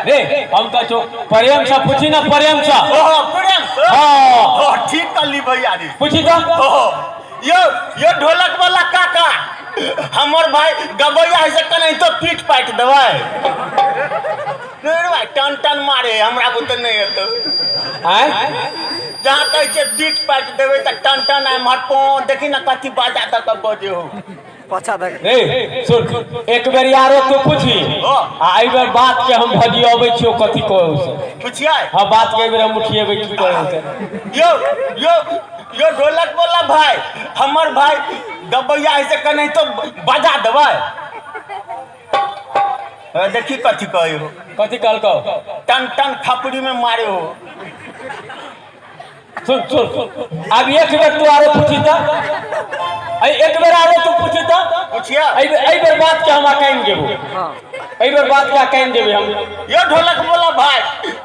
रे हम कहै छौ प्रेम से पूछी ना प्रेम से। ओहो प्रेम से। हाँ। ओ ठीक कहली भैया रे। पूछी तो। ओहो यो यो ढोलक वाला काका हमर भाई गबैया है से कने तो पीट पाट देबै। नहीं रे भाई टन टन मारे हमरा बुते नहीं हेतौ। आँय? जहाँ कहै छियै पीट पाट देबै तऽ टन टन एम्हर पो देखी ने कथी बाजा दऽ कऽ बजे हो। पाछा दऽ रे सुन एक बेर यारो तू पूछी आ एहि बेर बात के हम भजियबै छियौ कथी कहै से। पुछियै? हाँ बात के एहि बेर हम उठिएबै की कहै से। यो यो यो ढोलक वाला भाई हमर भाई गबैया है से कने तो बजा देबै। देखी कथी कहै हो। कथी कहलकौ? टन टन खपड़ी में मारे हो। सुन सुन अब एक बेर तू आरो पूछी त, एक बेर आरो तू पूछी त। पूछिया? एहि बेर बात के हम अकानि जेबो। एहि बेर बात के अकानि जेबै हम। यो ढोलक बोला भाई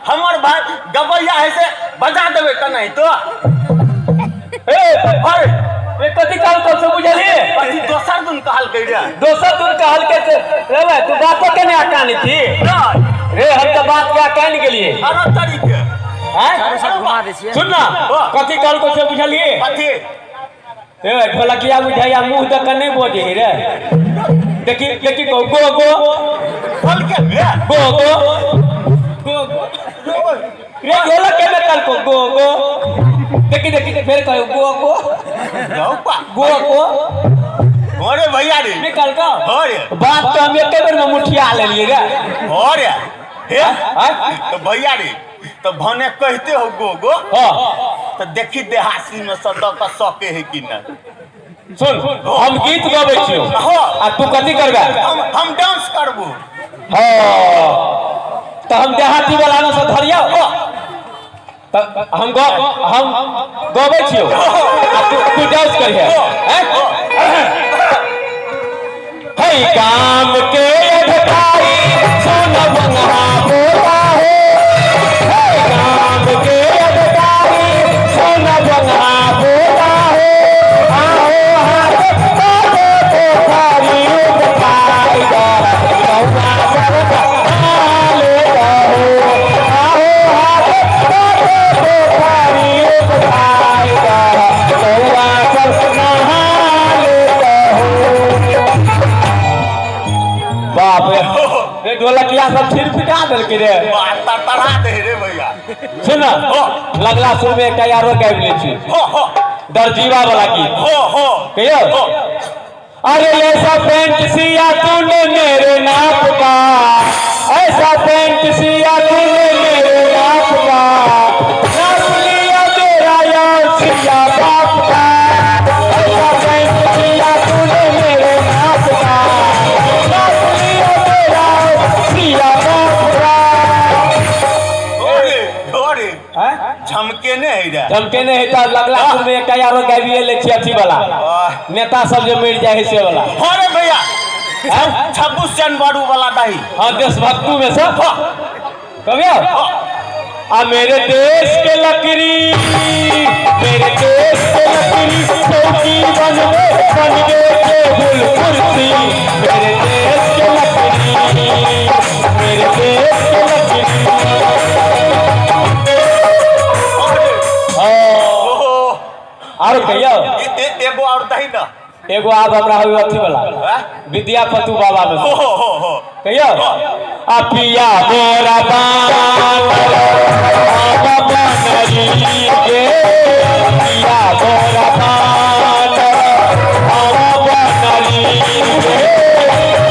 हमर भाई गबैया है से बजा देबै कने तो। ए अरे रे कथी कहलकौ से बुझलही? कथी दोसर दिन कहलकै रे? दोसर दिन कहलकै से रे भाई तू बातो के नहि अकानै छी? नहि। रे हम तऽ बात के अकानि गेलियै। अरे तरीके। सुन ना कथी कहलकौ से बुझलियै? कथी? रे ढोलकिया बुझाइया मुँह दऽ कऽ नहि बजै है रे। देखी देखी कहू गो गो कहलकै रे गो गो गो गो रे ढोलक के कहलकौ गो गो। देखी देखी फेर कहू गो गो गो गो। अरे भैया रे नहीं कहलकौ? अरे बात तऽ हम एके बेर में मुठिया लेलियै रे। अरे हे तो भैया रे तो भने कहते हो गो गो। हाँ। तो देखी देहासी में सद का सके है कि नहीं। सुन हम गीत गबै छियौ। हाँ। आ तू कथी करबे? हम डांस करबो। हाँ तो हम देहाती वाला में से धरियौ। तो हम गबै छियौ आ तू डांस करिहे। हे गाम के अधिकारी सुन बंगहा बोला हो। हे गाम के अधिकारी सुन बंगहा बोला हो। आओ हाथ बाबो पोखरी उठाई दो, कौआ सब ले रहो। आओ हाथ बाबो पोखरी उठाई दो, कौआ सब नहा ले रहो। बाप रे रे ढोलकिया सब छिर पिटा देलकै रे। तड़तड़ा दे रे भैया। सुन लगला सुर में एकटा यारो गाबि लै छी। हो दरजीवा वाला गीत। हो कहियौ? अरे ऐसा पैंट सिया तूने मेरे नाप का, ऐसा पैंट सिया तूने मेरे नाप का, नाप लिया तेरा यार सिया बाप का। ऐसा पैंट सिया तूने मेरे नाप का, नाप लिया तेरा सिया बाप का। अरे अरे झमके ने है रे। झमके ने है तऽ लगला सुर में एकटा यारो गाबिए लै छी अथी वाला नेता सब जे मरि जाइ है से वाला। अरे भैया 26 जनवरी वाला दही। हाँ देशभक्तू में सब कभी आ मेरे देश के लकड़ी, मेरे देश के लकड़ी चौकी बन गए टेबुल कुर्सी। मेरे देश के लकड़ी, मेरे देश के लकड़ी। आरो कहियौ? एगो और दही ना। एगो आब हमरा होय अथी वाला विद्यापति बाबा में। हो कहियौ? आ पिया मोरा बानर बनरी गे, पिया मोरा बानर बनरी गे,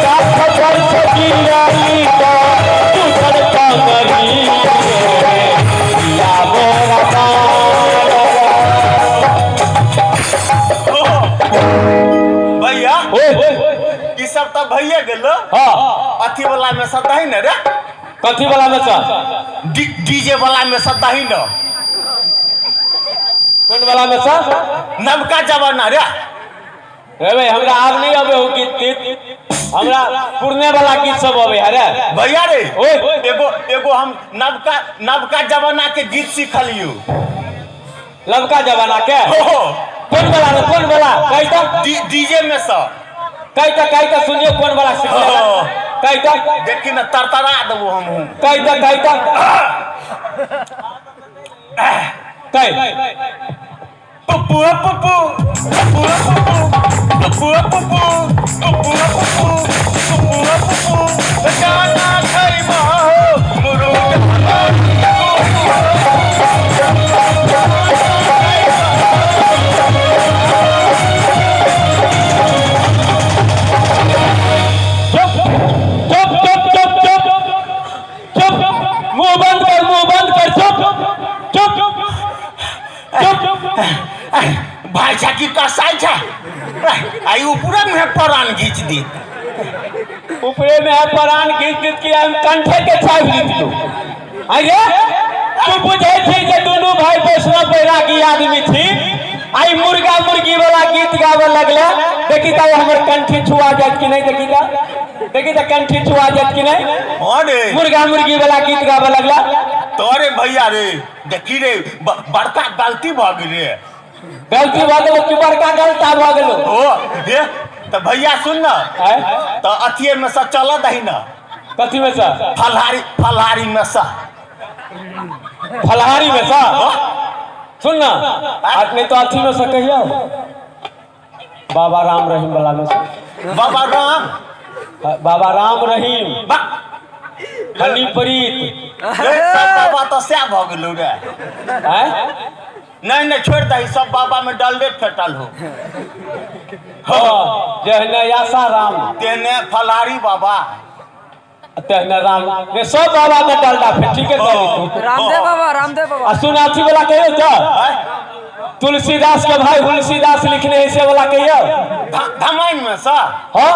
साथ पर सजियाई का तुझर कमरी गे, पिया मोरा बानर। भैया ओए ई सब तऽ भइए गेलो। हाँ अथी वाला में सब दही ने रे। कथी वाला में सब? डीजे वाला में सब दही न। कौन वाला में सब? नवका जमाना रे। रे भाई हमरा आब नहीं अबे हो गीत तीत, हमरा पुरने वाला गीत सब अबे है रे। भैया रे ओए एगो एगो हम नवका नवका जमाना के गीत सिखलियो। नवका जमाना के? हो कौन वाला रे, कौन वाला? कहि तऽ डीजे में सब। कहि तऽ सुनियो कौन वाला सिखले। कहि तऽ। देखी ने, तरतरा देबो हमहूँ। कहि तऽ, कहि तऽ, कहि। पप्पू पप्पू पप्पू पप्पू पप्पू पप्पू पप्पू पप्पू पप्पू पप्पू गाना खैबा हो मुर्गा। चुप चुप चुप चुप चुप चुप, मुंह बंद कर, मुंह बंद कर, चुप चुप चुप। भाई छा की कसाई छा, आई ऊपरे में प्राण घींच दी। ऊपरे में है परान घीच दीत कि हम कंठे के छापि लीत। अरे तू बुझै छी जे दुनू भाई वैष्णव बैरागी आदमी छी, आई मुर्गा मुर्गी वाला गीत गाबऽ लगले। देखी तऽ हमर कंठी छुआ जायत कि नहीं? देखी तऽ, देखी तऽ, कंठी छुआ जायत कि नहीं? अरे। मुर्गा मुर्गी वाला गीत गाबऽ लगला। तोरे भैया रे, देखी रे, बड़का गलती भऽ गेल रे। गलती भऽ गेलो कि बड़का गलता भऽ गेलो? ओ हे, तऽ भैया सुन न। आँय? तऽ अथिये में से चलऽ दही न। कथी में से? फलहारी, फलहारी में से। फलहारी में से। सुन ना, आज नहीं तो अथी में से कहियो, बाबा राम रहीम वाला में से। बाबा राम? बाबा राम रहीम। बा हनी प्रीत। रे, सब बाबा तऽ सएह भऽ गेलौ रे। आँय? नहीं नहीं, छोड़ दही, सब बाबा में डलडे फेटल हो। हाँ, जहने आशा राम तेने फलहारी बाबा। तेहने राम रे, सब बाबा में डलडा फेट, ठीक है कहली तू। रामदेव बाबा, रामदेव बाबा। आ सुन, अथी वाला कहियो तो। आँय? तुलसीदास के भाई तुलसीदास लिखने है से वाला कहियो। धमाइन में सा। हाँ,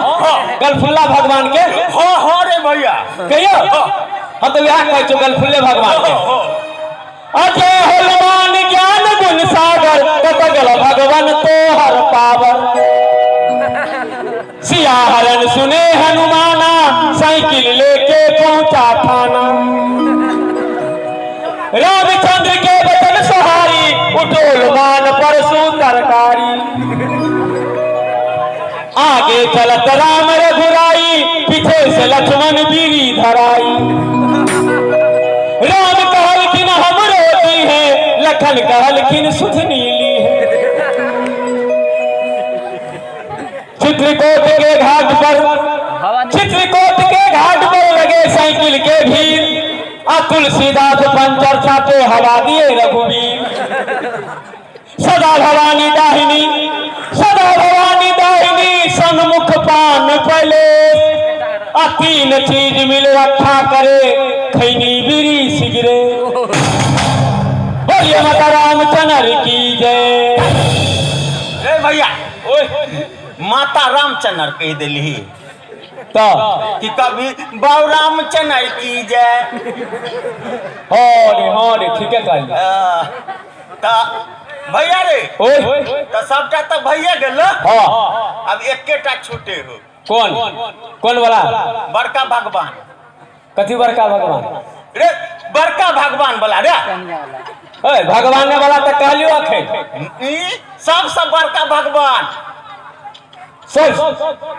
गलफुल्ला भगवान के। हो हो रे भैया। कहियो। हाँ, तो वह कहै छौ गलफुल्ले भगवान के। हो हो। अजय हनुमान ज्ञान गुण सागर, कत गल भगवान तोहर पावर। सिया हरण सुने हनुमाना, साइकिल लेके पहुंचा थाना। रामचंद्र के बचन सहारी, उठोल मान परसू तरकारी। आगे चलत राम रघुराई, पीछे से लक्ष्मण बीरी धराई। राम कहलखिन हम रोती है, लखन कहलखिन सुध नीली है। चित्रकूट के घाट पर, चित्रकूट के घाट पर लगे साइकिल के भीड़, आ तुलसीदास पंचर छापे हवा दिए रघुवीर। सदा भवानी दाहिनी, सदा भवानी दाहिनी, सन्मुख पान पले। आ तीन चीज मिल रखा करे, खैनी बीड़ी सिगरेट। बोलिए माता रामचंद्र की जय। रे भैया। ओए। माता रामचंद्र कहि देलही तो कि कभी बाबू रामचंद्र की जय। हाँ रे, हाँ रे, ठीक है कहली। तऽ भैया रे। ओए। तऽ सबटा तऽ भैया गेल। हाँ। अब एकेटा छूटे हो। कौन, कौन वाला? बड़का भगवान। कथी बड़का भगवान? रे, बड़का भगवान वाला रे। ओए, भगवान वाला तऽ कहलियो अखन। ई सबसँ बड़का भगवान। सब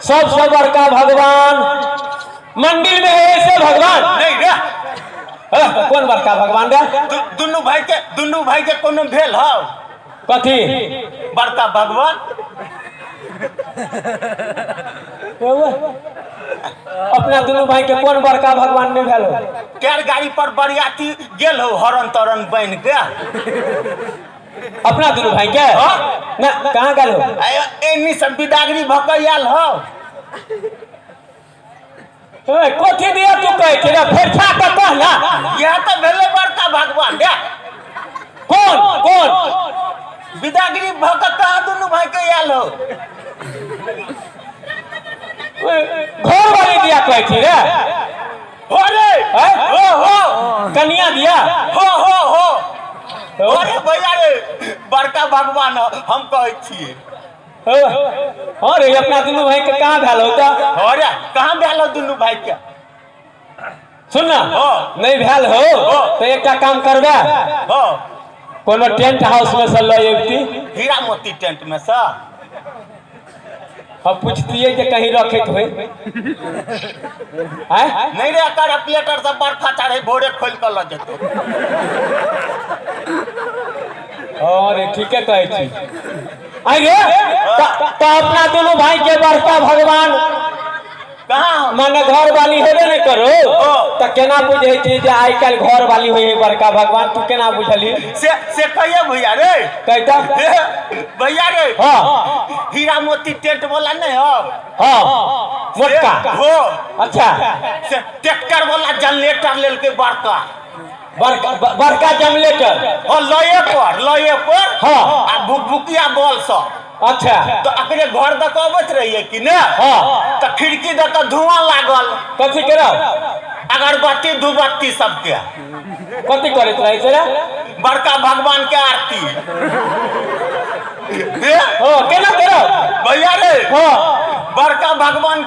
सबसे बड़का भगवान मंदिर में है ऐसे भगवान? नहीं रे। तो कौन बड़का भगवान रे? दुनू भाई के, दुनू भाई के कोनो भेल हौ? कथी? बड़का भगवान। अपना दुनू भाई के कोन बड़का भगवान नहीं भेल हो? टायर गाड़ी पर बरियाती गेल हो हरन तरन बनि के? अपना दुनू भाई के? हाँ। ना, कहाँ गेल हो? एनी सब बिदागरी भऽ के आयल हौ। ए, कथी दिया तू कहै छी रे? फेर छा के कह ना। इएह तऽ भेलै बड़का भगवान रे। कौन कौन? बिदागरी भऽ के कहाँ दुनू भाई के आयल हो? घर वाली दिया कहै छी रे? हो रे। हैं? हो हो। कनिया दिया? हो हो हो। अरे भैया रे, बड़का भगवान हम कहै छियै। हाँ रे, अपना दुनू भाई के कहाँ भेल हो तऽ? हो रे, कहाँ भेल हो दुनू भाई के? सुन ना। हाँ। नहीं भेल हो हाँ। तो एकटा काम करबे। हो। कोनो टेंट हाउस में से लऽ अबती। हीरा मोती टेंट में से? हम पूछतियै जे कहीं रखैत होय। आँय? नहीं रे, एकर प्लेटर सब बरखा चढ़े भोरे खोल के लऽ जेतौ। अरे ठीके कहै छी। अरे त अपना दुनू भाई के बड़का भगवान कहाँ माने घर वाली हेबे नहीं करो, त केना बुझै छी जे आइ काल्हि घर वाली होय है बड़का भगवान? तू केना बुझली? से कहिए भैया रे। कहता। भैया रे। हाँ। हीरा मोती टेंट वाला नहीं हो? हाँ, मोटका। हो। अच्छा। से ट्रैक्टर वाला जनरेटर लेलकै बड़का। बड़का बड़का जनरेटर। हो, लये पर, लये पर। हाँ। आ भुकभुकिया बॉल सब। अच्छा। तो अकरे घर दऽ कऽ अबैत रहिए कि ने? हाँ। तऽ खिड़की दऽ कऽ धुआं लागल। कथी करब? अगरबत्ती धूपबत्ती सबके। कथी करैत रहै छै रे? बड़का भगवान के आरती। हे? हो, केना करब? भैया रे। हाँ। बड़का भगवान।